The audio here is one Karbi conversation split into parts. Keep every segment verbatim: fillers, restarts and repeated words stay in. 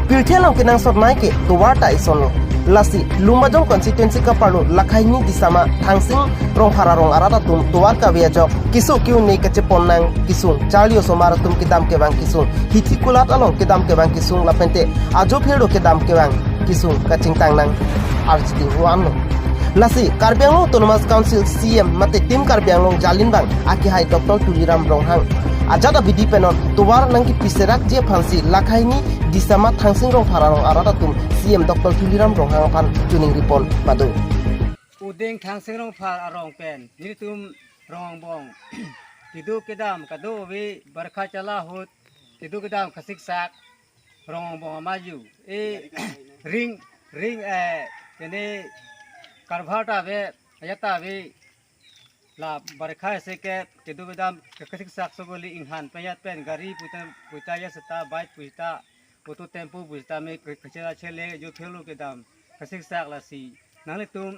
Pirthe along kenangsot nai ke tovar ta isonlo. Lasi Lumbajong constituency kaparlo Lakhaini Disama Thangsing Rongphar arong arat atum tovar kave ajok keso ke-un-e kachepon nang kesung, charli osomar atum kedam kevang kesung, hithi kulat along kedam kevang kesung lapente ajo phirdo kedam kevang kesung kachingtang nang arjiti huan lo. Lasi Karbi Anglong Autonomous Council C E M mate Team Karbi Anglong Jalinbang akehai Doctor Tuliram Ronghang ajat abidi pen non tovar nangkepi serakji aphansi Lakhaini Disama Thangsing Rongphar arong arat atum C E M Doctor Tuliram Ronghang aphan choningri pon pado. Udeng Thangsing Rongphar arong pen nelitum rong angbong kedo kedam kado-ave, barkha chala ahut kedo kedam kasiksak rong angbong amaju. E ring ring eh kene karbhar ta ave, ajat ta ave. La barkha isi ke kedo kedam kasiksak sogoli inghan penyat pen gari puta puta ya seta, bike puta, auto tempo puta me ke- kachela chele ajo phirlo kedam kasiksak. Lasi nanglitum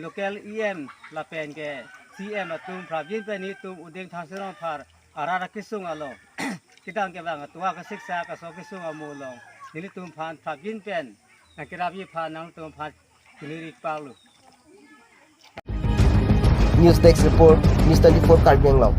local E M lapen ke C E M atum prapjin pen nelitum Udeng Thangsing Rongphar arat akesung along kedam kevang atovar kasiksak kaso kesung amo along nelitum aphan prapjin pen nangkerapji aphan nangtum aphan choningri palo. News Desk Report, News twenty-four Karbi Anglong.